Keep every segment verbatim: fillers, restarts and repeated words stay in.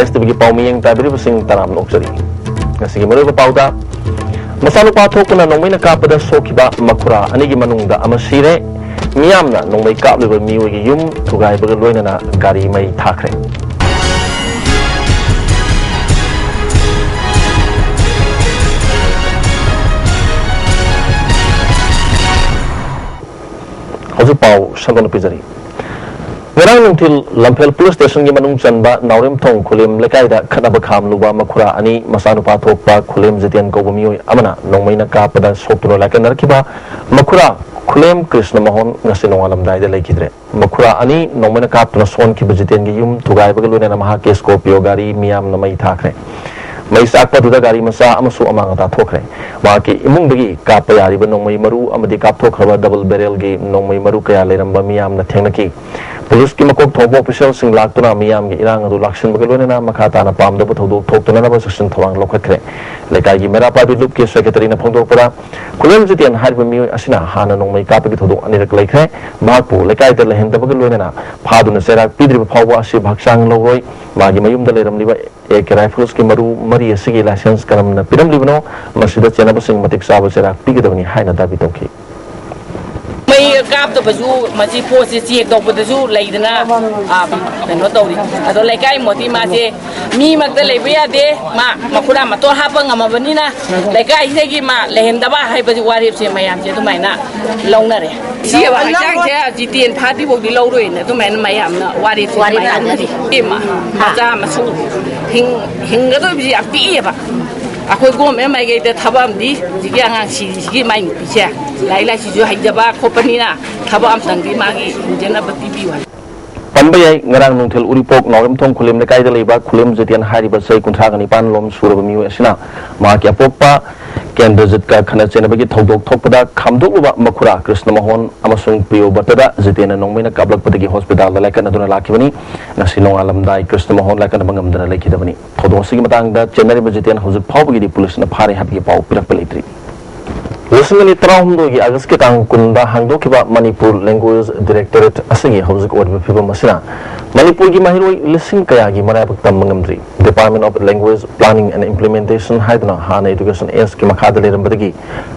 ꯑꯦꯁ ꯇꯤꯚꯤꯒꯤ ꯄꯥꯎ ꯃꯤꯠꯌꯦꯡ ꯇꯥꯕꯤꯔꯤꯕꯁꯤꯡ ꯇꯔꯥꯝꯅ ꯑꯣꯛꯆꯔꯤ꯫ ꯉꯁꯤꯒꯤ ꯃꯔꯨꯑꯣꯏꯕ ꯄꯥꯎꯗ, ꯃꯆꯥꯅꯨꯄꯥ ꯊꯣꯛꯄꯅ ꯅꯣꯡꯃꯩꯅ ꯀꯥꯞꯄꯗ ꯁꯣꯛꯈꯤꯕ ꯃꯈꯨꯔꯥ ꯑꯅꯤꯒꯤ ꯃꯅꯨꯡꯗ ꯑꯃ ꯁꯤꯔꯦ꯫ ꯃꯤꯌꯥꯝꯅ ꯅꯣꯡꯃꯩ ꯀꯥꯞꯂꯤꯕ ꯃꯤꯑꯣꯏꯒꯤ ꯌꯨꯝ ꯊꯨꯒꯥꯏꯕꯒ ꯂꯣꯏꯅꯅ ꯒꯥꯔꯤ ꯃꯩ ꯊꯥꯈ꯭ꯔꯦ꯫ ꯍꯧꯖꯤꯛ ꯄꯥꯎ ꯁꯟꯗꯣꯛꯅ ꯄꯤꯖꯔꯤ꯫ ꯉꯔꯥꯡ ꯅꯨꯡꯊꯤꯜ ꯂꯝꯐꯦꯜ ꯄꯨꯂꯤꯁ ꯁ꯭ꯇꯦꯁꯟꯒꯤ ꯃꯅꯨꯡ ꯆꯟꯕ ꯅꯥꯎꯔꯦꯝꯊꯣꯡ ꯈꯨꯂꯦꯝ ꯂꯩꯀꯥꯏꯗ ꯈꯠꯅꯕ ꯈꯥꯝꯂꯨꯕ ꯃꯈꯨꯔꯥ ꯑꯅꯤ, ꯃꯆꯥꯅꯨꯄꯥ ꯊꯣꯛꯄ ꯈꯨꯂꯦꯝ ꯖꯤꯇꯦꯟ ꯀꯧꯕ ꯃꯤꯑꯣꯏ ꯑꯃꯅ ꯅꯣꯡꯃꯩꯅ ꯀꯥꯞꯄꯗ ꯁꯣꯛꯇꯨꯅ ꯂꯥꯏꯀꯠꯅꯔꯛꯈꯤꯕ ꯃꯈꯨꯔꯥ ꯈꯨꯂꯦꯝ ꯀ꯭ꯔꯤꯁꯅ ꯃꯣꯍꯟ ꯉꯁꯤ ꯅꯣꯡꯉꯥꯜꯂꯝꯗꯥꯏꯗ ꯂꯩꯈꯤꯗ꯭ꯔꯦ꯫ ꯃꯈꯨꯔꯥ ꯑꯅꯤ ꯅꯣꯡꯃꯩꯅ ꯀꯥꯞꯇꯨꯅ ꯁꯣꯟꯈꯤꯕ ꯖꯤꯇꯦꯟꯒꯤ ꯌꯨꯝ ꯊꯨꯒꯥꯏꯕꯒ ꯂꯣꯏꯅꯅ ꯃꯍꯥꯛꯀꯤ ꯁ꯭ꯀꯣꯔꯄꯤꯌꯣ ꯒꯥꯔꯤ ꯃꯤꯌꯥꯝꯅ ꯃꯩ ꯊꯥꯈ꯭ꯔꯦ꯫ ꯃꯩ ꯆꯥꯛꯄ ꯑꯗꯨꯗ ꯒꯥꯔꯤ ꯃꯆꯥ ꯑꯃꯁꯨ ꯑꯃꯥꯡ ꯑꯇꯥ ꯊꯣꯛꯈ꯭ꯔꯦ꯫ ꯃꯍꯥꯛꯀꯤ ꯏꯃꯨꯡꯗꯒꯤ ꯀꯥꯞꯄ ꯌꯥꯔꯤꯕ ꯅꯣꯡꯃꯩ ꯃꯔꯨ ꯑꯃꯗꯤ ꯀꯥꯞꯊꯣꯛꯈ꯭ꯔꯕ ꯗꯕꯜ ꯕꯦꯔꯦꯜꯒꯤ ꯅꯣꯡꯃꯩ ꯃꯔꯨ ꯀꯌꯥ ꯂꯩꯔꯝꯕ ꯃꯤꯌꯥꯝꯅ ꯊꯦꯡꯅꯈꯤ꯫ ꯄꯨꯂꯤꯁꯀꯤ ꯃꯀꯣꯛ ꯊꯣꯡꯕ ꯑꯣꯐꯤꯁꯤꯌꯦꯜꯁꯤꯡ ꯂꯥꯛꯇꯨꯅ ꯃꯤꯌꯥꯝꯒꯤ ꯏꯔꯥꯡ ꯑꯗꯨ ꯂꯥꯛꯁꯤꯟꯕꯒ ꯂꯣꯏꯅꯅ ꯃꯈꯥ ꯇꯥꯅ ꯄꯥꯝꯗꯕ ꯊꯧꯗꯣꯛ ꯊꯣꯛꯇꯅꯅꯕ ꯆꯦꯛꯁꯤꯟ ꯊꯧꯔꯥꯡ ꯂꯧꯈꯠꯈ꯭ꯔꯦ꯫ ꯂꯩꯀꯥꯏꯒꯤ ꯃꯩꯔꯥ ꯄꯥꯏꯕꯤ ꯂꯨꯞꯀꯤ ꯁꯦꯀ꯭ꯔꯦꯇꯔꯤꯅ ꯐꯣꯡꯗꯣꯔꯛꯄꯗ, ꯈꯨꯂꯦꯝ ꯖꯤꯇꯦꯟ ꯍꯥꯏꯔꯤꯕ ꯃꯤꯑꯣꯏ ꯑꯁꯤꯅ ꯍꯥꯟꯅ ꯅꯣꯡꯃꯩ ꯀꯥꯞꯄꯒꯤ ꯊꯧꯗꯣꯛ ꯑꯅꯤꯔꯛ ꯂꯩꯈ꯭ꯔꯦ꯫ ꯃꯍꯥꯛꯄꯨ ꯂꯩꯀꯥꯏꯗ ꯂꯩꯍꯟꯗꯕꯒ ꯂꯣꯏꯅꯅ ꯐꯥꯗꯨꯅ ꯆꯩꯔꯥꯛ ꯄꯤꯗ꯭ꯔꯤꯕ ꯐꯥꯎꯕ ꯑꯁꯤꯕ ꯍꯛꯆꯥꯡ ꯂꯧꯔꯣꯏ꯫ ꯃꯥꯒꯤ ꯃꯌꯨꯝꯗ ꯂꯩꯔꯝꯂꯤꯕ ꯑꯦ ꯀꯦ ꯔꯥꯏꯐꯜꯁꯀꯤ ꯃꯔꯨ ꯃꯔꯤ ꯑꯁꯤꯒꯤ ꯂꯥꯏꯁꯦꯟꯁ ꯀꯔꯝꯅ ꯄꯤꯔꯝꯂꯤꯕꯅꯣ? ꯃꯁꯤꯗ ꯆꯦꯟꯅꯕꯁꯤꯡ ꯃꯇꯤꯛ ꯆꯥꯕ ꯆꯩꯔꯥꯛ ꯄꯤꯒꯗꯕꯅꯤ ꯍꯥꯏꯅ ꯗꯥꯕꯤ ꯇꯧꯈꯤ꯫ ꯃꯩ ꯀꯥꯞꯇꯕꯁꯨ ꯃꯁꯤ ꯄꯣꯠꯁꯦ ꯆꯦꯛ ꯇꯧꯕꯗꯁꯨ ꯂꯩꯗꯅ, ꯑ, ꯀꯩꯅꯣ ꯇꯧꯔꯤ꯫ ꯑꯗꯣ ꯂꯩꯀꯥꯏ ꯃꯣꯠꯇꯤ ꯃꯥꯁꯦ ꯃꯤꯃꯛꯇ ꯂꯩꯕ ꯌꯥꯗꯦ꯫ ꯃꯥ ꯃꯈꯨꯔꯥ ꯃꯇꯣꯟ ꯍꯥꯞꯄ ꯉꯝꯃꯕꯅꯤꯅ ꯂꯩꯀꯥꯏꯁꯤꯗꯒꯤ ꯃꯥ ꯂꯩꯍꯟꯗꯕ ꯍꯥꯏꯕꯁꯤ ꯋꯥꯔꯦꯞꯁꯦ ꯃꯌꯥꯝꯁꯦ ꯑꯗꯨꯃꯥꯏꯅ ꯂꯧꯅꯔꯦ꯫ ꯁꯤ ꯍꯛꯆꯥꯡꯁꯦ ꯖꯤꯇꯦꯟ ꯐꯥꯗ꯭ꯔꯤꯐꯥꯎꯗꯤ ꯂꯧꯔꯣꯏꯅ ꯑꯗꯨꯃꯥꯏꯅ ꯃꯌꯥꯝꯅ ꯋꯥꯔꯦꯞꯁꯦ ꯋꯥꯔꯦꯞ ꯑꯗꯨꯃꯥꯏꯅ ꯂꯧꯅꯔꯤ꯫ ꯂꯧꯅꯔꯤ꯫ ꯏꯃꯥ, ꯃꯆꯥ ꯃꯁꯨ ꯍꯤꯡ-, ꯍꯤꯡꯒꯗꯧꯔꯤꯕꯁꯤ ꯌꯥꯝ ꯄꯤꯛꯑꯦꯕ꯫ ꯑꯩꯈꯣꯏ ꯒꯣꯔꯃꯦꯟ ꯃꯥꯏꯀꯩꯗ ꯊꯕꯛ ꯑꯃꯗꯤ ꯍꯧꯖꯤꯛꯀꯤ ꯑꯉꯥꯡ ꯁꯤꯔꯤꯁꯤꯒꯤ ꯃꯥꯏ ꯅꯨꯄꯤꯁꯦ ꯂꯥꯏꯔꯤꯛ ꯂꯥꯏꯁꯨꯁꯨ ꯍꯩꯖꯕ ꯈꯣꯠꯄꯅꯤꯅ ꯊꯕꯛ ꯑꯃꯇꯪꯗꯤ ꯃꯥꯒꯤ ꯍꯤꯡꯖꯅꯕ ꯄꯤꯕꯤꯌꯨ ꯍꯥꯏ꯫ ꯄꯟꯕ ꯌꯥꯏ, ꯉꯔꯥꯡ ꯅꯨꯡꯊꯤꯜ ꯎꯔꯤꯄꯣꯛ ꯅꯥꯎꯔꯦꯝꯊꯣꯡ ꯈꯨꯂꯦꯝ ꯂꯩꯀꯥꯏꯗ ꯂꯩꯕ ꯈꯨꯂꯦꯝ ꯖꯤꯇꯦꯟ ꯍꯥꯏꯔꯤꯕ ꯆꯍꯤ ꯀꯨꯟꯊ꯭ꯔꯥꯒ ꯅꯤꯄꯥꯟ ꯂꯣꯝ ꯁꯨꯔꯕ ꯃꯤꯑꯣꯏ ꯑꯁꯤꯅ ꯃꯍꯥꯛꯀꯤ ꯑꯄꯣꯛꯄ ꯀꯦꯟꯗ꯭ꯔꯖꯤꯠꯀ ꯈꯠꯅ ꯆꯩꯅꯕꯒꯤ ꯊꯧꯗꯣꯛ ꯊꯣꯛꯄꯗ ꯈꯥꯝꯗꯣꯛꯂꯨꯕ ꯃꯈꯨꯔꯥ ꯀ꯭ꯔꯤꯁꯅ ꯃꯣꯍꯟ ꯑꯃꯁꯨꯡ ꯄ꯭ꯔꯤꯌꯣꯕ꯭ꯔꯇꯗ ꯖꯤꯇꯦꯟꯅ ꯅꯣꯡꯃꯩꯅ ꯀꯥꯞꯂꯛꯄꯗꯒꯤ ꯍꯣꯁꯄꯤꯇꯥꯜꯗ ꯂꯥꯏꯀꯠꯅꯗꯨꯅ ꯂꯥꯛꯈꯤꯕꯅꯤ꯫ ꯉꯁꯤ ꯅꯣꯡꯉꯥꯜꯂꯝꯗꯥꯏ ꯀ꯭ꯔꯤꯁꯅ ꯃꯣꯍꯟ ꯂꯥꯏꯀꯠꯅꯕ ꯉꯝꯗꯅ ꯂꯩꯈꯤꯗꯕꯅꯤ꯫ ꯊꯧꯗꯣꯛ ꯑꯁꯤꯒꯤ ꯃꯇꯥꯡꯗ ꯆꯦꯟꯅꯔꯤꯕ ꯖꯤꯇꯦꯟ ꯍꯧꯖꯤꯛ ꯐꯥꯎꯕꯒꯤꯗꯤ ꯄꯨꯂꯤꯁꯅ ꯐꯥꯔꯦ ꯍꯥꯏꯕꯒꯤ ꯄꯥꯎ ꯄꯤꯔꯛꯄ ꯂꯩꯇ꯭ꯔꯤ꯫ ꯂꯤꯁꯤꯡ ꯑꯅꯤ ꯇꯔꯥꯍꯨꯝꯗꯣꯏꯒꯤ ꯑꯥꯒꯁꯀꯤ ꯇꯥꯡ ꯀꯨꯟꯗ ꯍꯥꯡꯗꯣꯛꯈꯤꯕ ꯃꯅꯤꯄꯨꯔ ꯂꯦꯡꯒ꯭ꯋꯦꯖ ꯗꯤꯔꯦꯛꯇꯣꯔꯦꯠ ꯑꯁꯤꯒꯤ ꯍꯧꯖꯤꯛ ꯑꯣꯏꯔꯤꯕ ꯐꯤꯕꯝ ꯑꯁꯤꯅ ꯃꯅꯤꯄꯨꯔꯒꯤ ꯃꯍꯩꯔꯣꯏ ꯂꯤꯁꯤꯡ ꯀꯌꯥꯒꯤ ꯃꯔꯥꯏꯕꯛ ꯇꯝꯕ ꯉꯝꯗ꯭ꯔꯤ꯫ Department of Language Planning and Implementation ꯍꯥꯏꯗꯨꯅ ꯍꯥꯟꯅ Education H ꯀꯤ ꯃꯈꯥꯗ ꯂꯩꯔꯝꯕꯗꯒꯤ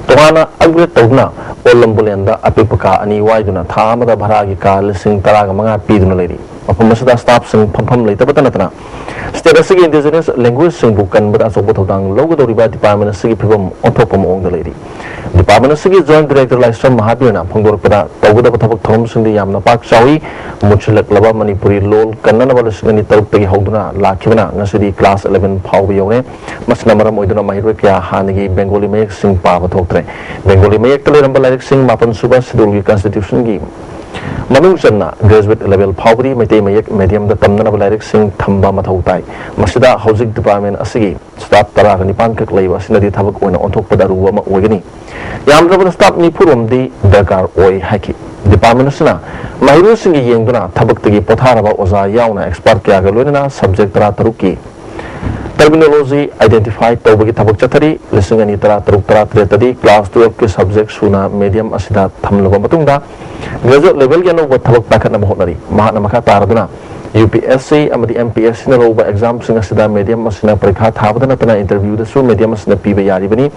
ꯇꯣꯉꯥꯟꯅ upgrade ꯇꯧꯗꯨꯅ ꯑꯣꯜ ꯂꯝꯕꯨꯂꯦꯟꯗ ꯑꯄꯤꯛꯄ ꯀꯥ ꯑꯅꯤ ꯋꯥꯏꯗꯨꯅ ꯊꯥ ꯑꯃꯗ ꯚꯔꯥꯒꯤ ꯀꯥ ꯂꯤꯁꯤꯡ ꯇꯔꯥꯒ ꯃꯉꯥ ꯄꯤꯗꯨꯅ ꯂꯩꯔꯤ꯫ ꯃꯐꯝ ꯑꯁꯤꯗ staff ꯁꯤꯡ ꯐꯝꯐꯝ ꯂꯩꯇꯕꯇ ꯅꯠꯇꯅ state ꯑꯁꯤꯒꯤ indigenous language ꯁꯤꯡꯕꯨ ꯀꯟꯕꯗ ꯑꯆꯧꯕ ꯊꯧꯗꯥꯡ ꯂꯧꯒꯗꯧꯔꯤꯕ department ꯑꯁꯤꯒꯤ ꯐꯤꯕꯝ ꯑꯣꯟꯊꯣꯛꯄ ꯃꯑꯣꯡꯗ ꯂꯩꯔꯤ꯫ Department ꯑꯁꯤꯒꯤ Joint Director ꯂꯥꯏꯁ꯭ꯔꯝ ꯃꯍꯥꯕꯤꯔꯅ ꯐꯣꯡꯗꯣꯔꯛꯄꯗ, ꯇꯧꯒꯗꯕ ꯊꯕꯛ ꯊꯧꯔꯝꯁꯤꯡꯗꯤ ꯌꯥꯝꯅ ꯄꯥꯛ ꯆꯥꯎꯏ꯫ ꯃꯨꯠꯁꯤꯜꯂꯛꯂꯕ ꯃꯅꯤꯄꯨꯔꯤ ꯂꯣꯜ ꯀꯟꯅꯅꯕ ꯂꯤꯁꯤꯡ ꯑꯅꯤ ꯇꯔꯨꯛꯇꯒꯤ ꯍꯧꯗꯨꯅ ꯂꯥꯛꯈꯤꯕꯅ ꯉꯁꯤꯗꯤ class eleven ꯐꯥꯎꯕ ꯌꯧꯔꯦ꯫ ꯃꯁꯤꯅ ꯃꯔꯝ ꯑꯣꯏꯗꯨꯅ ꯃꯍꯩꯔꯣꯏ ꯀꯌꯥ ꯍꯥꯟꯅꯒꯤ Bengali ꯃꯌꯦꯛꯁꯤꯡ ꯄꯥꯕ ꯊꯣꯛꯇ꯭ꯔꯦ꯫ Bengali ꯃꯌꯦꯛꯇ ꯂꯩꯔꯝꯕ ꯂꯥꯏꯔꯤꯛꯁꯤꯡ ꯃꯥꯄꯟ ꯁꯨꯕ schedule ꯒꯤ constitution ꯒꯤ ꯃꯅꯨꯡ ꯆꯟꯅ graduate level ꯐꯥꯎꯕꯗꯤ ꯃꯩꯇꯩ ꯃꯌꯦꯛ medium ꯗ ꯇꯝꯅꯅꯕ ꯂꯥꯏꯔꯤꯛꯁꯤꯡ ꯊꯝꯕ ꯃꯊꯧ ꯇꯥꯏ꯫ ꯃꯁꯤꯗ ꯍꯧꯖꯤꯛ department ꯑꯁꯤꯒꯤ staff ꯇꯔꯥꯒ ꯅꯤꯄꯥꯟ ꯈꯛ ꯂꯩꯕ ꯑꯁꯤꯅꯗꯤ ꯊꯕꯛ ꯑꯣꯏꯅ ꯑꯣꯟꯊꯣꯛꯄꯗ ꯑꯔꯨꯕ ꯑꯃ ꯑꯣꯏꯒꯅꯤ꯫ ꯌꯥꯝꯗ꯭ꯔꯕꯗ staff ꯅꯤꯐꯨ ꯔꯣꯝꯗꯤ ꯗꯔꯀꯥꯔ ꯑꯣꯏ ꯍꯥꯏꯈꯤ꯫ Department ꯑꯁꯤꯅ ꯃꯍꯩꯔꯣꯏꯁꯤꯡꯒꯤ ꯌꯦꯡꯗꯨꯅ ꯊꯕꯛꯇꯒꯤ ꯄꯣꯊꯥꯔꯕ ꯑꯣꯖꯥ ꯌꯥꯎꯅ expert ꯀꯌꯥꯒ ꯂꯣꯏꯅꯅ subject ꯇꯔꯥꯇꯔꯨꯛꯀꯤ terminology identify ꯇꯧꯕꯒꯤ ꯊꯕꯛ ꯆꯠꯊꯔꯤ꯫ ꯂꯤꯁꯤꯡ ꯑꯅꯤ ꯇꯔꯥꯇꯔꯨꯛ ꯇꯔꯥꯇꯔꯦꯠꯇꯗꯤ class twelve ꯀꯤ subject ꯁꯨꯅ medium ꯑꯁꯤꯗ ꯊꯝꯂꯕ ꯃꯇꯨꯡꯗ, graduate level ꯒꯤ ꯑꯅꯧꯕ ꯊꯕꯛ ꯄꯥꯏꯈꯠꯅꯕ ꯍꯣꯠꯅꯔꯤ꯫ ꯃꯍꯥꯛꯅ ꯃꯈꯥ ꯇꯥꯔꯗꯨꯅ, U P S C ꯑꯃꯗꯤ M P S C ꯅ ꯂꯧꯕ exam ꯁꯤꯡ ꯑꯁꯤꯗ medium ꯑꯁꯤꯅ ꯄꯔꯤꯈꯥ ꯊꯥꯕꯗ ꯅꯠꯇꯅ interview ꯗꯁꯨ medium ꯑꯁꯤꯅ ꯄꯤꯕ ꯌꯥꯔꯤꯕꯅꯤ꯫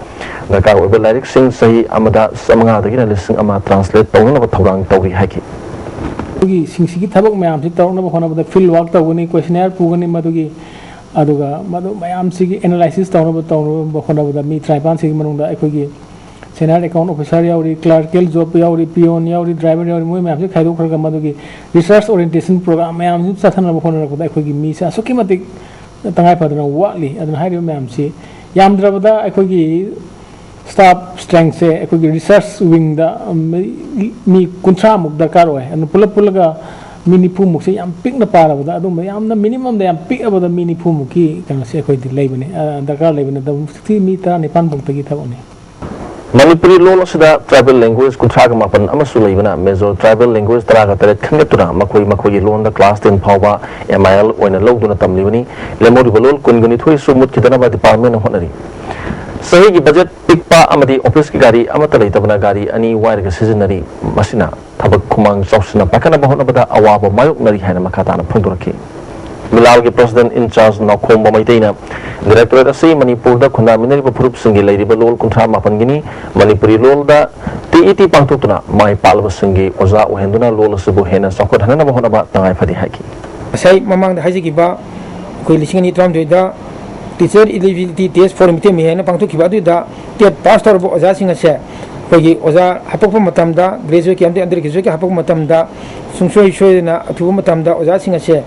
ꯗꯔꯀꯥꯔ ꯑꯣꯏꯕ ꯂꯥꯏꯔꯤꯛꯁꯤꯡ ꯆꯍꯤ ꯑꯃꯗ ꯆꯥꯃꯉꯥꯗꯒꯤꯅ ꯂꯤꯁꯤꯡ ꯑꯃ translate ꯇꯧꯅꯅꯕ ꯊꯧꯔꯥꯡ ꯇꯧꯔꯤ ꯍꯥꯏꯈꯤ꯫ ꯑꯩꯈꯣꯏꯒꯤ ꯁꯤꯡꯁꯤꯒꯤ ꯊꯕꯛ ꯃꯌꯥꯝꯁꯤ ꯇꯧꯔꯛꯅꯕ ꯍꯣꯠꯅꯕꯗ field work ꯇꯧꯒꯅꯤ, questionnaire ꯄꯨꯒꯅꯤ, ꯃꯗꯨꯒꯤ, ꯑꯗꯨꯒ ꯃꯗꯨ ꯃꯌꯥꯝꯁꯤꯒꯤ analysis ꯇꯧꯅꯕ, ꯇꯧꯅꯕ ꯍꯣꯠꯅꯕꯗ ꯃꯤ ꯇꯔꯥꯅꯤꯄꯥꯟꯁꯤꯒꯤ ꯃꯅꯨꯡꯗ ꯑꯩꯈꯣꯏꯒꯤ senior account officer ꯌꯥꯎꯔꯤ, clerical job ꯌꯥꯎꯔꯤ, peon ꯌꯥꯎꯔꯤ, driver ꯌꯥꯎꯔꯤ, ꯃꯣꯏ ꯃꯌꯥꯝꯁꯤ ꯈꯥꯏꯗꯣꯛꯈ꯭ꯔꯒ ꯃꯗꯨꯒꯤ research orientation program ꯃꯌꯥꯝꯁꯤ ꯆꯠꯊꯅꯕ ꯍꯣꯠꯅꯔꯛꯄꯗ ꯑꯩꯈꯣꯏꯒꯤ ꯃꯤꯁꯦ ꯑꯁꯨꯛꯀꯤ ꯃꯇꯤꯛ ꯇꯉꯥꯏ ꯐꯗꯅ ꯋꯥꯠꯂꯤ꯫ ꯑꯗꯨꯅ ꯍꯥꯏꯔꯤꯕ ꯃꯌꯥꯝꯁꯤ ꯌꯥꯝꯗ꯭ꯔꯕꯗ ꯑꯩꯈꯣꯏꯒꯤ staff strength ꯁꯦ ꯑꯩꯈꯣꯏꯒꯤ research wing ꯗ ꯃꯤ, ꯃꯤ ꯀꯨꯟꯊ꯭ꯔꯥ ꯃꯨꯛ ꯗꯔꯀꯥꯔ ꯑꯣꯏ꯫ ꯑꯗꯨꯅ ꯄꯨꯂꯞ ꯄꯨꯜꯂꯒ ꯃꯤ ꯅꯤꯐꯨ ꯃꯨꯛꯁꯦ ꯌꯥꯝ ꯄꯤꯛꯅ ꯄꯥꯔꯕꯗ, ꯑꯗꯨꯝꯕ ꯌꯥꯝꯅ minimum ꯗ ꯌꯥꯝ ꯄꯤꯛꯑꯕꯗ ꯃꯤ ꯅꯤꯐꯨ ꯃꯨꯛꯀꯤ ꯀꯩꯅꯣꯁꯦ ꯑꯩꯈꯣꯏꯗꯤ ꯂꯩꯕꯅꯤ, ꯑ, ꯗꯔꯀꯥꯔ ꯂꯩꯕꯅꯤ꯫ ꯑꯗꯣ ꯍꯧꯖꯤꯛꯇꯤ ꯃꯤ ꯇꯔꯥꯅꯤꯄꯥꯟ ꯐꯥꯎꯇꯒꯤ ꯊꯕꯛꯅꯤ꯫ ꯃꯅꯤꯄꯨꯔꯤ ꯂꯣꯜ ꯑꯁꯤꯗ tribal language ꯀꯨꯟꯊ꯭ꯔꯥꯒ ꯃꯥꯄꯟ ꯑꯃꯁꯨ ꯂꯩꯕꯅ major tribal language ꯇꯔꯥꯒ ꯇꯔꯦꯠ ꯈꯟꯒꯠꯇꯨꯅ ꯃꯈꯣꯏ ꯃꯈꯣꯏꯒꯤ ꯂꯣꯟꯗ class ten ꯐꯥꯎꯕ M I L ꯑꯣꯏꯅ ꯂꯧꯗꯨꯅ ꯇꯝꯂꯤꯕꯅꯤ꯫ ꯂꯦꯝꯍꯧꯔꯤꯕ ꯂꯣꯜ ꯀꯨꯟꯒ ꯅꯤꯊꯣꯏꯁꯨ ꯃꯨꯠꯈꯤꯗꯅꯕ department ꯅ ꯍꯣꯠꯅꯔꯤ꯫ ꯆꯍꯤꯒꯤ budget ꯄꯤꯛꯄ ꯑꯃꯗꯤ office ꯀꯤ ꯒꯥꯔꯤ ꯑꯃꯠꯇ ꯂꯩꯇꯕꯅ ꯒꯥꯔꯤ ꯑꯅꯤ ꯋꯥꯏꯔꯒ ꯁꯤꯖꯤꯟꯅꯔꯤ꯫ ꯃꯁꯤꯅ ꯊꯕꯛ ꯈꯨꯃꯥꯡ ꯆꯥꯎꯁꯤꯟꯅ ꯄꯥꯏꯈꯠꯅꯕ ꯍꯣꯠꯅꯕꯗ ꯑꯋꯥꯕ ꯃꯥꯌꯣꯛꯅꯔꯤ ꯍꯥꯏꯅ ꯃꯈꯥ ꯇꯥꯅ ꯐꯣꯡꯗꯣꯔꯛꯈꯤ꯫ ꯃꯤꯂꯥꯜꯒꯤ president in charge ꯅꯥꯎꯈꯣꯡꯕ ꯃꯩꯇꯩꯅ directorate ꯑꯁꯤ ꯃꯅꯤꯄꯨꯔꯗ ꯈꯨꯟꯗꯥꯃꯤꯟꯅꯔꯤꯕ ꯐꯨꯔꯨꯞꯁꯤꯡꯒꯤ ꯂꯩꯔꯤꯕ ꯂꯣꯜ ꯀꯨꯟꯊ꯭ꯔꯥ ꯃꯥꯄꯟꯒꯤꯅꯤ꯫ ꯃꯅꯤꯄꯨꯔꯤ ꯂꯣꯜꯗ ꯇꯤꯏꯇꯤ ꯄꯥꯡꯊꯣꯛꯇꯨꯅ ꯃꯥꯏ ꯄꯥꯛꯂꯕꯁꯤꯡꯒꯤ ꯑꯣꯖꯥ ꯑꯣꯏꯍꯟꯗꯨꯅ ꯂꯣꯜ ꯑꯁꯤꯕꯨ ꯍꯦꯟꯅ ꯆꯥꯎꯈꯠꯍꯟꯅꯕ ꯍꯣꯠꯅꯕ ꯇꯉꯥꯏ ꯐꯗꯦ ꯍꯥꯏꯈꯤ꯫ ꯉꯁꯥꯏ ꯃꯃꯥꯡꯗ ꯍꯥꯏꯖꯈꯤꯕ ꯑꯩꯈꯣꯏ ꯂꯤꯁꯤꯡ ꯑꯅꯤ ꯇꯔꯥꯍꯨꯝꯗꯣꯏꯗ teacher eligibility test for Meitei ꯃꯌꯦꯛ ꯍꯥꯏꯅ ꯄꯥꯡꯊꯣꯛꯈꯤꯕ ꯑꯗꯨꯗ TET pass ꯇꯧꯔꯕ ꯑꯣꯖꯥꯁꯤꯡ ꯑꯁꯦ ꯑꯩꯈꯣꯏꯒꯤ ꯑꯣꯖꯥ ꯍꯥꯄꯛꯄ ꯃꯇꯝꯗ, graduateꯀꯤ ꯑꯃꯗꯤ under graduateꯀꯤ ꯍꯥꯄꯛꯄ ꯃꯇꯝꯗ ꯁꯨꯡꯁꯣꯏ ꯁꯣꯏꯗꯅ ꯑꯊꯨꯕ ꯃꯇꯝꯗ ꯑꯣꯖꯥꯁꯤꯡ ꯑꯁꯦ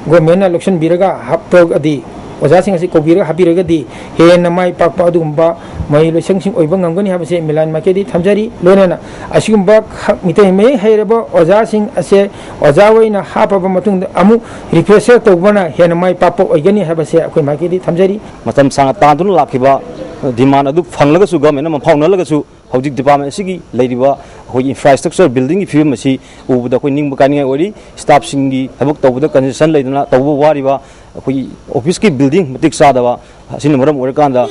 governmentꯅ ꯂꯧꯁꯤꯟꯕꯤꯔꯒ ꯍꯥꯞꯄꯒꯗꯤ, ꯑꯣꯖꯥꯁꯤꯡ ꯑꯁꯤ ꯀꯧꯕꯤꯔꯒ ꯍꯥꯞꯄꯤꯔꯒꯗꯤ ꯍꯦꯟꯅ ꯃꯥꯏ ꯄꯥꯛꯄ ꯑꯗꯨꯒꯨꯝꯕ ꯃꯍꯩ ꯂꯣꯏꯁꯪꯁꯤꯡ ꯑꯣꯏꯕ ꯉꯝꯒꯅꯤ ꯍꯥꯏꯕꯁꯦ ꯃꯤꯂꯥꯟ ꯃꯥꯏꯀꯩꯗꯒꯤ ꯊꯝꯖꯔꯤ꯫ ꯂꯣꯏꯅꯅ ꯑꯁꯤꯒꯨꯝꯕ ꯈ-, ꯃꯤꯇꯩ ꯃꯌꯦꯛ ꯍꯩꯔꯕ ꯑꯣꯖꯥꯁꯤꯡ ꯑꯁꯦ ꯑꯣꯖꯥ ꯑꯣꯏꯅ ꯍꯥꯞꯄꯕ ꯃꯇꯨꯡꯗ ꯑꯃꯨꯛ refresher ꯇꯧꯕꯅ ꯍꯦꯟꯅ ꯃꯥꯏ ꯄꯥꯛꯄ ꯑꯣꯏꯒꯅꯤ ꯍꯥꯏꯕꯁꯦ ꯑꯩꯈꯣꯏ ꯃꯥꯏꯀꯩꯗꯒꯤ ꯊꯝꯖꯔꯤ꯫ ꯃꯇꯝ ꯁꯥꯡꯅ ꯇꯥꯟꯗꯨꯅ ꯂꯥꯛꯈꯤꯕ demand ꯑꯗꯨ ꯐꯪꯂꯒꯁꯨ, governmentꯅ ꯃꯐꯥꯎꯅꯍꯜꯂꯒꯁꯨ, ꯍꯧꯖꯤꯛ department ꯑꯁꯤꯒꯤ ꯂꯩꯔꯤꯕ ꯑꯩꯈꯣꯏꯒꯤ infrastructure, buildingꯒꯤ ꯐꯤꯕꯝ ꯑꯁꯤ ꯎꯕꯗ ꯑꯩꯈꯣꯏ ꯅꯤꯡꯕ ꯀꯥꯏꯅꯤꯡꯉꯥꯏ ꯑꯣꯏꯔꯤ꯫ Staffꯁꯤꯡꯒꯤ ꯊꯕꯛ ꯇꯧꯕꯗ congestion ꯂꯩꯗꯅ ꯇꯧꯕ ꯋꯥꯔꯤꯕ, ꯑꯩꯈꯣꯏꯒꯤ officeꯀꯤ building ꯃꯇꯤꯛ ꯆꯥꯗꯕ ꯑꯁꯤꯅ ꯃꯔꯝ ꯑꯣꯏꯔꯀꯥꯟꯗ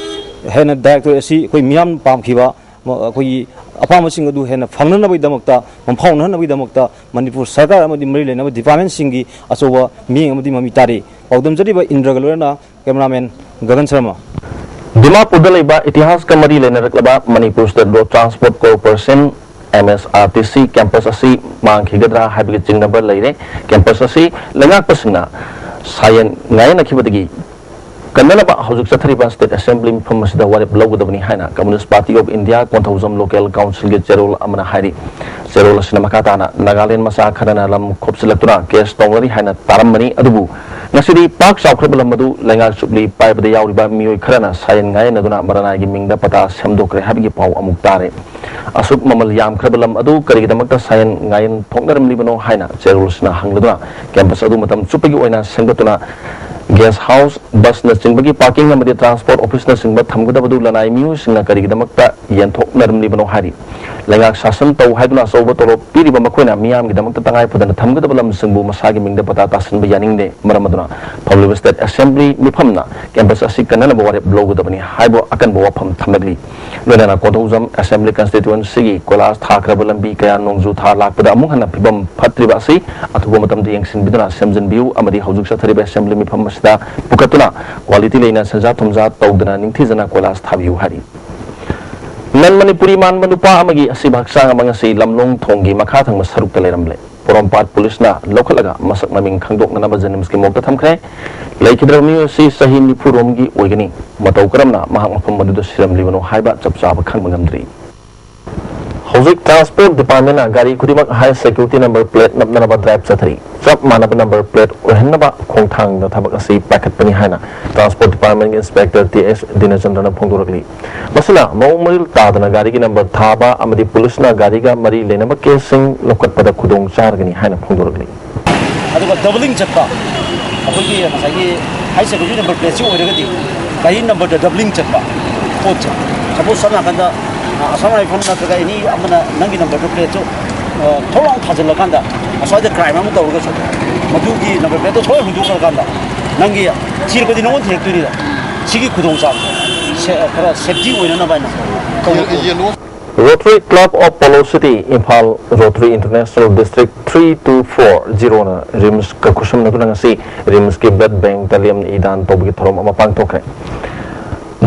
ꯍꯦꯟꯅ directorate ꯑꯁꯤ ꯑꯩꯈꯣꯏ ꯃꯤꯌꯥꯝꯅ ꯄꯥꯝꯈꯤꯕ, ꯃ-, ꯑꯩꯈꯣꯏꯒꯤ ꯑꯄꯥꯝꯕꯁꯤꯡ ꯑꯗꯨ ꯍꯦꯟꯅ ꯐꯪꯅꯅꯕꯒꯤꯗꯃꯛꯇ, ꯃꯐꯥꯎꯅꯍꯟꯅꯕꯒꯤꯗꯃꯛꯇ ꯃꯅꯤꯄꯨꯔ ꯁꯔꯀꯥꯔ ꯑꯃꯗꯤ ꯃꯔꯤ ꯂꯩꯅꯕ departmentꯁꯤꯡꯒꯤ ꯑꯆꯧꯕ ꯃꯤꯠꯌꯦꯡ ꯑꯃꯗꯤ ꯃꯃꯤ ꯇꯥꯔꯤ꯫ ꯄꯥꯎꯗꯝꯖꯔꯤꯕ ꯏꯟꯗ꯭ꯔꯒ ꯂꯣꯏꯅꯅ cameraman ꯒꯒꯟ ꯁꯔꯃ꯫ ꯗꯤꯃꯥꯄꯨꯔꯗ ꯂꯩꯕ ꯏꯇꯤꯍꯥꯁꯀ ꯃꯔꯤ ꯂꯩꯅꯔꯛꯂꯕ Manipur State Road Transport Corporation, MSRTC, campus ꯑꯁꯤ ꯃꯥꯡꯈꯤꯒꯗ꯭ꯔꯥ ꯍꯥꯏꯕꯒꯤ ꯆꯤꯡꯅꯕ ꯂꯩꯔꯦ꯫ Campus ꯑꯁꯤ ꯂꯩꯉꯥꯛꯄꯁꯤꯡꯅ ꯁꯥꯌꯦꯟ ꯉꯥꯌꯦꯟꯅꯈꯤꯕꯗꯒꯤ ꯀꯟꯅꯅꯕ ꯍꯧꯖꯤꯛ ꯆꯠꯊꯔꯤꯕ State Assembly ꯃꯤꯐꯝ ꯑꯁꯤꯗ ꯋꯥꯔꯦꯞ ꯂꯧꯒꯗꯕꯅꯤ ꯍꯥꯏꯅ Communist Party of India Konthoujam Local Councilꯒꯤ ꯆꯦꯔꯣꯜ ꯑꯃꯅ ꯍꯥꯏꯔꯤ꯫ ꯆꯦꯔꯣꯜ ꯑꯁꯤꯅ ꯃꯈꯥ ꯇꯥꯅ ꯅꯥꯒꯥꯂꯦꯟ ꯃꯆꯥ ꯈꯔꯅ ꯂꯝ ꯈꯣꯞꯆꯤꯜꯂꯛꯇꯨꯅ case ꯇꯧꯅꯔꯤ ꯍꯥꯏꯅ ꯇꯥꯔꯝꯕꯅꯤ, ꯑꯗꯨꯕꯨ ꯉꯁꯤꯗꯤ ꯄꯥꯛ ꯆꯥꯎꯈ꯭ꯔꯕ ꯂꯝ ꯑꯗꯨ ꯂꯩꯉꯥꯛ ꯆꯨꯞꯂꯤ ꯄꯥꯏꯕꯗ ꯌꯥꯎꯔꯤꯕ ꯃꯤꯑꯣꯏ ꯈꯔꯅ ꯁꯥꯌꯦꯟ ꯉꯥꯌꯦꯟꯅꯗꯨꯅ ꯃꯔꯅꯥꯏꯒꯤ ꯃꯤꯡꯗ ꯄꯇꯥ ꯁꯦꯝꯗꯣꯛꯈ꯭ꯔꯦ ꯍꯥꯏꯕꯒꯤ ꯄꯥꯎ ꯑꯃꯨꯛ ꯇꯥꯔꯦ꯫ ꯑꯁꯨꯛ ꯃꯃꯜ ꯌꯥꯝꯈ꯭ꯔꯕ ꯂꯝ ꯑꯗꯨ ꯀꯔꯤꯒꯤꯗꯃꯛꯇ ꯁꯥꯌꯦꯟ ꯉꯥꯌꯦꯟ ꯊꯣꯛꯅꯔꯝꯂꯤꯕꯅꯣ ꯍꯥꯏꯅ ꯆꯦꯔꯣꯜꯁꯤꯅ ꯍꯪꯂꯗꯨꯅ campus ꯑꯗꯨ ꯃꯇꯝ ꯆꯨꯞꯄꯒꯤ ꯑꯣꯏꯅ ꯁꯦꯝꯒꯠꯇꯨꯅ guest house, busꯅꯆꯤꯡꯕꯒꯤ parking ꯑꯃꯗꯤ transport officeꯅꯆꯤꯡꯕ ꯊꯝꯒꯗꯕꯗꯨ ꯂꯅꯥꯏ ꯃꯤꯑꯣꯏꯁꯤꯡꯅ ꯀꯔꯤꯒꯤꯗꯃꯛꯇ ꯌꯦꯟꯊꯣꯛꯅꯔꯝꯂꯤꯕꯅꯣ ꯍꯥꯏꯔꯤ꯫ ꯂꯩꯉꯥꯛ ꯁꯥꯁꯟ ꯇꯧ ꯍꯥꯏꯗꯨꯅ ꯑꯆꯧꯕ ꯇꯣꯂꯣꯞ ꯄꯤꯔꯤꯕ ꯃꯈꯣꯏꯅ ꯃꯤꯌꯥꯝꯒꯤꯗꯃꯛꯇ ꯇꯉꯥꯏ ꯐꯗꯅ ꯊꯝꯒꯗꯕ ꯂꯝꯁꯤꯡꯕꯨ ꯃꯁꯥꯒꯤ ꯃꯤꯡꯗ ꯄꯇꯥ ꯇꯥꯁꯤꯟꯕ ꯌꯥꯅꯤꯡꯗꯦ꯫ ꯃꯔꯝ ꯑꯗꯨꯅ ꯐꯝꯂꯤꯕ State Assembly ꯃꯤꯐꯝꯅ campus ꯑꯁꯤ ꯀꯟꯅꯅꯕ ꯋꯥꯔꯦꯞ ꯂꯧꯒꯗꯕꯅꯤ ꯍꯥꯏꯕ ꯑꯀꯟꯕ ꯋꯥꯐꯝ ꯊꯝꯂꯛꯂꯤ꯫ ꯂꯣꯏꯅꯅ ꯀꯣꯟꯊꯧꯖꯝ Assembly Constituencyꯒꯤ ꯀꯣꯏꯂꯥꯁ ꯊꯥꯈ꯭ꯔꯕ ꯂꯝꯕꯤ ꯀꯌꯥ ꯅꯣꯡꯖꯨ ꯊꯥ ꯂꯥꯛꯄꯗ ꯑꯃꯨꯛ ꯍꯟꯅ ꯐꯤꯕꯝ ꯐꯠꯇ꯭ꯔꯤꯕ ꯑꯁꯤ ꯑꯊꯨꯕ ꯃꯇꯝꯗ ꯌꯦꯡꯁꯤꯟꯕꯤꯗꯨꯅ ꯁꯦꯝꯖꯤꯟꯕꯤꯌꯨ ꯑꯃꯗꯤ ꯍꯧꯖꯤꯛ ꯆꯠꯊꯔꯤꯕ Assembly ꯃꯤꯐꯝ ꯑꯁꯤꯗ ꯄꯨꯈꯠꯇꯨꯅ quality ꯂꯩꯅ ꯁꯦꯟꯖꯥ ꯊꯨꯝꯖꯥ ꯇꯧꯗꯅ ꯅꯤꯡꯊꯤꯖꯅ ꯀꯣꯏꯂꯥꯁ ꯊꯥꯕꯤꯌꯨ ꯍꯥꯏꯔꯤ꯫ Non Manipuri ꯃꯥꯟꯕ ꯅꯨꯄꯥ ꯑꯃꯒꯤ ꯑꯁꯤꯕ ꯍꯛꯆꯥꯡ ꯑꯃ ꯉꯁꯤ ꯂꯝꯂꯣꯡ ꯊꯣꯡꯒꯤ ꯃꯈꯥ ꯊꯪꯕ ꯁꯔꯨꯛꯇ ꯂꯩꯔꯝꯂꯦ꯫ ꯄꯣꯔꯣꯝꯄꯥꯠ ꯄꯨꯂꯤꯁꯅ ꯂꯧꯈꯠꯂꯒ ꯃꯁꯛ ꯃꯃꯤꯡ ꯈꯪꯗꯣꯛꯅꯅꯕ JNIMSꯀꯤ morgueꯇ ꯊꯝꯈ꯭ꯔꯦ꯫ ꯂꯩꯈꯤꯗ꯭ꯔꯕ ꯃꯤꯑꯣꯏ ꯑꯁꯤ ꯆꯍꯤ ꯅꯤꯐꯨ ꯔꯣꯝꯒꯤ ꯑꯣꯏꯒꯅꯤ꯫ ꯃꯇꯧ ꯀꯔꯝꯅ ꯃꯍꯥꯛ ꯃꯐꯝ ꯑꯗꯨꯗ ꯁꯤꯔꯝꯂꯤꯕꯅꯣ ꯍꯥꯏꯕ ꯆꯞ ꯆꯥꯕ ꯈꯪꯕ ꯉꯝꯗ꯭ꯔꯤ꯫ ꯍꯧꯖꯤꯛ Transport Departmentꯅ ꯒꯥꯔꯤ ꯈꯨꯗꯤꯡꯃꯛ high security number plate ꯅꯞꯅꯅꯕ drive ꯆꯠꯊꯔꯤ꯫ ꯆꯞ ꯃꯥꯟꯅꯕ number plate ꯑꯣꯏꯍꯟꯅꯕ ꯈꯣꯡꯊꯥꯡꯗ ꯊꯕꯛ ꯑꯁꯤ ꯄꯥꯏꯈꯠꯄꯅꯤ ꯍꯥꯏꯅ Transport Departmentꯀꯤ Inspector ꯇꯤ ꯑꯦꯁ ꯗꯤꯅꯆꯟꯗ꯭ꯔꯅ ꯐꯣꯡꯗꯣꯔꯛꯂꯤ꯫ ꯃꯁꯤꯅ ꯃꯑꯣꯡ ꯃꯔꯤꯜ ꯇꯥꯗꯅ ꯒꯥꯔꯤꯒꯤ number ꯊꯥꯕ ꯑꯃꯗꯤ ꯄꯨꯂꯤꯁꯅ ꯒꯥꯔꯤꯒ ꯃꯔꯤ ꯂꯩꯅꯕ caseꯁꯤꯡ ꯂꯧꯈꯠꯄꯗ ꯈꯨꯗꯣꯡ ꯆꯥꯔꯒꯅꯤ ꯍꯥꯏꯅ ꯐꯣꯡꯗꯣꯔꯛꯂꯤ꯫ ꯑꯗꯨꯒ doubling ꯆꯠꯄ, ꯑꯩꯈꯣꯏꯒꯤ ꯉꯁꯥꯏꯒꯤ high security number plateꯁꯤ ꯑꯣꯏꯔꯒꯗꯤ ꯒꯥꯔꯤ numberꯗ doubling ꯆꯠꯄ ꯄꯣꯠꯁꯦ, suppose ꯁꯝꯅ ꯍꯥꯏꯔꯀꯥꯟꯗ ꯑꯁꯥꯝ ꯔꯥꯏꯐꯜ ꯅꯠꯇ꯭ꯔꯒ ꯑꯦꯅꯤ ꯑꯃꯅ ꯅꯪꯒꯤ numberꯗꯨ plateꯁꯨ ꯊꯣꯛ ꯂꯥꯎꯅ ꯊꯥꯖꯤꯜꯂꯀꯥꯟꯗ ꯑꯁ꯭ꯋꯥꯏꯗ crime ꯑꯃ ꯇꯧꯔꯒꯁꯨ ꯃꯗꯨꯒꯤ number plateꯇꯣ ꯊꯣꯛ ꯍꯨꯟꯗꯣꯛꯈ꯭ꯔꯀꯥꯟꯗ ꯅꯪꯒꯤ ꯊꯤꯔꯛꯄꯗꯤ ꯅꯉꯣꯟꯗ ꯊꯤꯔꯛꯇꯣꯏꯅꯤꯗ꯫ ꯁꯤꯒꯤ ꯈꯨꯗꯣꯡꯆꯥꯕ ꯈꯔ safety ꯑꯣꯏꯅꯅꯕ ꯍꯥꯏꯅ ꯇꯧꯕ꯫ Rotary Club of Polo City, Imphal Rotary International District three two four zeroꯅ RIMSꯀ ꯈꯨꯠꯁꯝꯅꯗꯨꯅ ꯉꯁꯤ RIMSꯀꯤ blood bankꯇ ꯂꯦꯝꯅ ꯏ ꯗꯥꯟ ꯇꯧꯕꯒꯤ ꯊꯧꯔꯝ ꯑꯃ ꯄꯥꯡꯊꯣꯛꯈ꯭ꯔꯦ꯫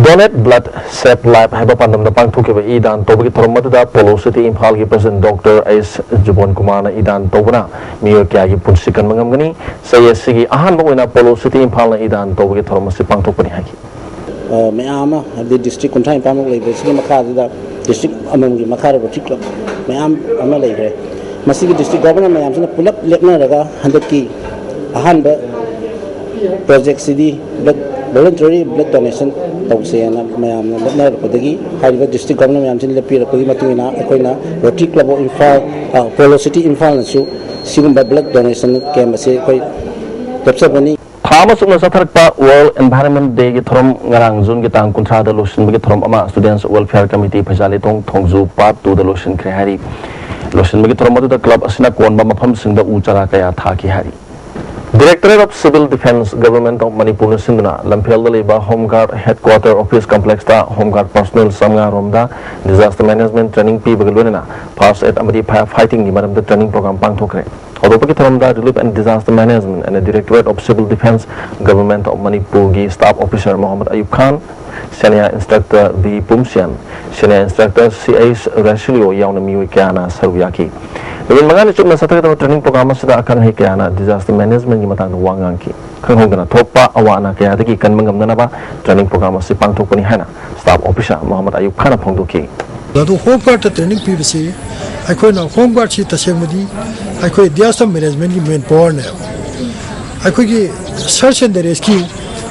Donate Blood, Save Life ꯍꯥꯏꯕ ꯄꯥꯟꯗꯝꯗ ꯄꯥꯡꯊꯣꯛꯈꯤꯕ ꯏ ꯗꯥꯟ ꯇꯧꯕꯒꯤ ꯊꯧꯔꯝ ꯑꯗꯨꯗ Polo City Imphalꯒꯤ President Doctor ꯑꯦꯁ ꯖꯨꯕꯣꯟ ꯀꯨꯃꯥꯔꯅ ꯏ ꯗꯥꯟ ꯇꯧꯕꯅ ꯃꯤꯑꯣꯏ ꯀꯌꯥꯒꯤ ꯄꯨꯟꯁꯤ ꯀꯟꯕ ꯉꯝꯒꯅꯤ꯫ ꯆꯍꯤ ꯑꯁꯤꯒꯤ ꯑꯍꯥꯟꯕ ꯑꯣꯏꯅ Polo City Imphalꯅ ꯏ ꯗꯥꯟ ꯇꯧꯕꯒꯤ ꯊꯧꯔꯝ ꯑꯁꯤ ꯄꯥꯡꯊꯣꯛꯄꯅꯤ ꯍꯥꯏꯈꯤ꯫ ꯑ, ꯃꯌꯥꯝ ꯑꯃ, ꯍꯥꯏꯕꯗꯤ district ꯀꯨꯟꯊ꯭ꯔꯥ ꯅꯤꯄꯥꯟꯃꯨꯛ ꯂꯩꯕꯁꯤꯒꯤ ꯃꯈꯥꯁꯤꯗ district ꯑꯃꯃꯝꯒꯤ ꯃꯈꯥꯗ Rotary Club ꯃꯌꯥꯝ ꯑꯃ ꯂꯩꯈ꯭ꯔꯦ꯫ ꯃꯁꯤꯒꯤ district governor ꯃꯌꯥꯝꯁꯤꯅ ꯄꯨꯂꯞ ꯂꯦꯞꯅꯔꯒ ꯍꯟꯗꯛꯀꯤ ꯑꯍꯥꯟꯕ projectꯁꯤꯗꯤ blood, voluntary blood donation ꯇꯧꯁꯦꯅ ꯃꯌꯥꯝꯅ ꯂꯦꯞꯅꯔꯛꯄꯗꯒꯤ ꯍꯥꯏꯔꯤꯕ district governor ꯃꯌꯥꯝꯁꯤꯅ ꯂꯦꯞꯄꯤꯔꯛꯄꯒꯤ ꯃꯇꯨꯡ ꯏꯟꯅ ꯑꯩꯈꯣꯏꯅ Rotary Club of Imphal, ꯑ, Polo City Imphalꯅꯁꯨ ꯁꯤꯒꯨꯝꯕ blood donation camp ꯑꯁꯤ ꯑꯩꯈꯣꯏ ꯂꯦꯞꯆꯕꯅꯤ꯫ ꯊꯥ ꯑꯃ ꯆꯨꯞꯅ ꯆꯠꯊꯔꯛꯄ World Environment Day ꯒꯤ ꯊꯧꯔꯝ ꯉꯔꯥꯡ ꯖꯨꯟꯒꯤ ꯇꯥꯡ ꯀꯨꯟꯊ꯭ꯔꯥꯗ ꯂꯣꯏꯁꯤꯟꯕꯒꯤ ꯊꯧꯔꯝ ꯑꯃ Students Welfare Committee ꯐꯩꯖꯥꯂꯩꯇꯣꯡ ꯊꯣꯡꯖꯨ Part two ꯗ ꯂꯣꯏꯁꯤꯟꯈ꯭ꯔꯦ ꯍꯥꯏꯔꯤ꯫ ꯂꯣꯏꯁꯤꯟꯕꯒꯤ ꯊꯧꯔꯝ ꯑꯗꯨꯗ club ꯑꯁꯤꯅ ꯀꯣꯟꯕ ꯃꯐꯝꯁꯤꯡꯗ ꯎ ꯆꯥꯔꯥ ꯀꯌꯥ ꯊꯥꯈꯤ ꯍꯥꯏꯔꯤ꯫ Directorate of Civil Defence, Government of ꯃꯅꯤꯄꯨꯔꯅ ꯁꯤꯟꯗꯨꯅ ꯂꯝꯐꯦꯜꯗ ꯂꯩꯕ Home Guard Headquarter Office Complex ꯇ Home Guard personnel ꯆꯥꯝꯃꯉꯥ ꯔꯣꯝꯗ Disaster Management Training ꯄꯤꯕꯒ ꯂꯣꯏꯅꯅ First Aid ꯑꯃꯗꯤ Fire Fighting ꯒꯤ ꯃꯔꯝꯗ training program ꯄꯥꯡꯊꯣꯛꯈ꯭ꯔꯦ꯫ ꯍꯧꯗꯣꯛꯄꯒꯤ ꯊꯧꯔꯝꯗ Relief and Disaster Management and Directorate of Civil Defence, Government of ꯃꯅꯤꯄꯨꯔꯒꯤ staff officer Mohammad Ayub Khan, senior instructor V Pumsiyan, senior instructor C H ꯔꯦꯁꯤꯂꯤꯑꯣ ꯌꯥꯎꯅ ꯃꯤꯑꯣꯏ ꯀꯌꯥꯅ ꯁꯔꯨꯛ ꯌꯥꯈꯤ꯫ ꯅꯨꯃꯤꯠ ꯃꯉꯥꯅꯤ ꯆꯨꯞꯅ ꯆꯠꯊꯒꯗꯕ training program ꯑꯁꯤꯗ ꯑꯈꯪ ꯑꯍꯩ ꯀꯌꯥꯅ disaster management ꯒꯤ ꯃꯇꯥꯡꯗ ꯋꯥ ꯉꯥꯡꯈꯤ꯫ ꯈꯪꯍꯧꯗꯅ ꯊꯣꯛꯄ ꯑꯋꯥ ꯑꯅꯥ ꯀꯌꯥꯗꯒꯤ ꯀꯟꯕ ꯉꯝꯅꯅꯕ training program ꯑꯁꯤ ꯄꯥꯡꯊꯣꯛꯄꯅꯤ ꯍꯥꯏꯅ staff officer ꯃꯣꯍꯝꯃꯗ ꯑꯌꯨꯕ ꯈꯥꯟꯅ ꯐꯣꯡꯗꯣꯛꯈꯤ꯫ ꯑꯗꯨ Home Guard ꯇ training ꯄꯤꯕꯁꯤ ꯑꯩꯈꯣꯏꯅ Home Guard ꯁꯤ ꯇꯁꯦꯡꯕꯗꯤ ꯑꯩꯈꯣꯏ disaster management ꯒꯤ main power ꯅꯦꯕ꯫ ꯑꯩꯈꯣꯏꯒꯤ search and rescue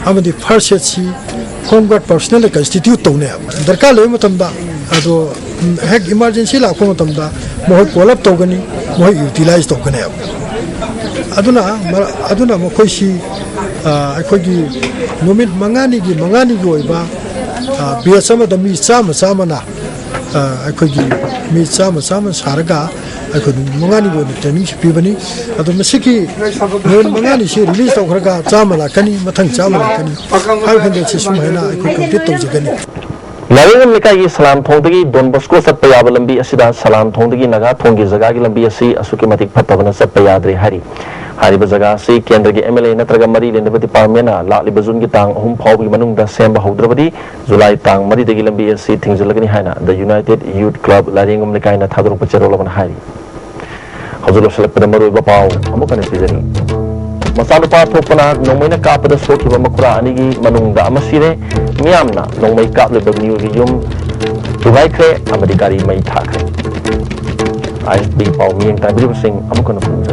ꯑꯃꯗꯤ first aid ꯁꯤ Home Guard personnel ꯅ constitute ꯇꯧꯅꯦꯕ꯫ ꯗꯔꯀꯥꯔ ꯂꯩꯕ ꯃꯇꯝꯗ, ꯑꯗꯣ, ꯎꯝ, ꯍꯦꯛ emergency ꯂꯥꯛꯄ ꯃꯇꯝꯗ ꯃꯈꯣꯏ call up ꯇꯧꯒꯅꯤ, ꯃꯈꯣꯏ utilize ꯇꯧꯒꯅꯦꯕ꯫ ꯑꯗꯨꯅ ꯃꯔ-, ꯑꯗꯨꯅ ꯃꯈꯣꯏꯁꯤ, ꯑ, ꯑꯩꯈꯣꯏꯒꯤ ꯅꯨꯃꯤꯠ ꯃꯉꯥꯅꯤꯒꯤ, ꯃꯉꯥꯅꯤꯒꯤ ꯑꯣꯏꯕ, ꯑ, batch ꯑꯃꯗ ꯃꯤ ꯆꯥꯝꯃ ꯆꯥꯝꯃꯅ, ꯑ, ꯑꯩꯈꯣꯏꯒꯤ ꯃꯤ ꯆꯥꯝꯃ ꯆꯥꯝꯃ ꯁꯥꯔꯒ ꯑꯩꯈꯣꯏ ꯅꯨꯃꯤꯠ ꯃꯉꯥꯅꯤꯒꯤ ꯑꯣꯏꯅ training ꯁꯤ ꯄꯤꯕꯅꯤ꯫ ꯑꯗꯣ ꯃꯁꯤꯒꯤ ꯅꯨꯃꯤꯠ ꯃꯉꯥꯅꯤꯁꯤ release ꯇꯧꯈ꯭ꯔꯒ ꯆꯥꯝꯃ ꯂꯥꯛꯀꯅꯤ, ꯃꯊꯪ ꯆꯥꯝꯃ ꯂꯥꯛꯀꯅꯤ, five hundred ꯁꯤ ꯁꯨꯃꯥꯏꯅ ꯑꯩꯈꯣꯏ complete ꯇꯧꯖꯒꯅꯤ꯫ ꯂꯥꯏꯔꯦꯡꯕꯝ ꯂꯩꯀꯥꯏꯒꯤ ꯁꯂꯥꯝ ꯊꯣꯡꯗꯒꯤ ꯗꯣꯟ ꯕꯣꯁꯀꯣ ꯆꯠꯄ ꯌꯥꯕ ꯂꯝꯕꯤ ꯑꯁꯤꯗ ꯁꯂꯥꯝ ꯊꯣꯡꯗꯒꯤ ꯅꯥꯒꯥ ꯊꯣꯡꯒꯤ ꯖꯒꯥꯒꯤ ꯂꯝꯕꯤ ꯑꯁꯤ ꯑꯁꯨꯛꯀꯤ ꯃꯇꯤꯛ ꯐꯠꯇꯕꯅ ꯆꯠꯄ ꯌꯥꯗ꯭ꯔꯦ ꯍꯥꯏꯔꯤ꯫ ꯍꯥꯏꯔꯤꯕ ꯖꯒꯥ ꯑꯁꯤ ꯀꯦꯟꯗ꯭ꯔꯒꯤ ꯑꯦꯝ ꯑꯦꯜ ꯑꯦ ꯅꯠꯇ꯭ꯔꯒ ꯃꯔꯤ ꯂꯩꯅꯕ department ꯅ ꯂꯥꯛꯂꯤꯕ ꯖꯨꯟꯒꯤ ꯇꯥꯡ ꯑꯍꯨꯝ ꯐꯥꯎꯕꯒꯤ ꯃꯅꯨꯡꯗ ꯁꯦꯝꯕ ꯍꯧꯗ꯭ꯔꯕꯗꯤ ꯖꯨꯂꯥꯏ ꯇꯥꯡ ꯃꯔꯤꯗꯒꯤ ꯂꯝꯕꯤ ꯑꯁꯤ ꯊꯤꯡꯖꯤꯜꯂꯒꯅꯤ ꯍꯥꯏꯅ The United Youth Club ꯂꯥꯏꯔꯦꯡꯕꯝ ꯂꯩꯀꯥꯏꯅ ꯊꯥꯗꯣꯔꯛꯄ ꯆꯦꯔꯣꯜ ꯑꯃꯅ ꯍꯥꯏꯔꯤ꯫ ꯍꯧꯖꯤꯛ ꯂꯣꯏꯁꯤꯜꯂꯛꯄꯗ ꯃꯔꯨꯑꯣꯏꯕ ꯄꯥꯎ ꯑꯃꯨꯛ ꯍꯟꯅ ꯄꯤꯖꯔꯤ꯫ ꯃꯆꯥꯅꯨꯄꯥ ꯊꯣꯛꯄꯅ ꯅꯣꯡꯃꯩꯅ ꯀꯥꯞꯄꯗ ꯁꯣꯛꯈꯤꯕ ꯃꯈꯨꯔꯥ ꯑꯅꯤꯒꯤ ꯃꯅꯨꯡꯗ ꯑꯃ ꯁꯤꯔꯦ꯫ ꯃꯤꯌꯥꯝꯅ ꯅꯣꯡꯃꯩ ꯀꯥꯞꯂꯤꯕ ꯃꯤꯑꯣꯏꯒꯤ ꯌꯨꯝ ꯊꯨꯒꯥꯏꯈ꯭ꯔꯦ ꯑꯃꯗꯤ ꯒꯥꯔꯤ ꯃꯩ ꯊꯥꯈ꯭ꯔꯦ꯫ ꯑꯥꯏ ꯑꯦꯁ ꯕꯤ ꯄꯥꯎ ꯃꯤꯠꯌꯦꯡ ꯇꯥꯕꯤꯔꯤꯕꯁꯤꯡ ꯑꯃꯨꯛ ꯍꯟꯅ ꯈꯨꯔꯨꯝꯖꯔꯤ꯫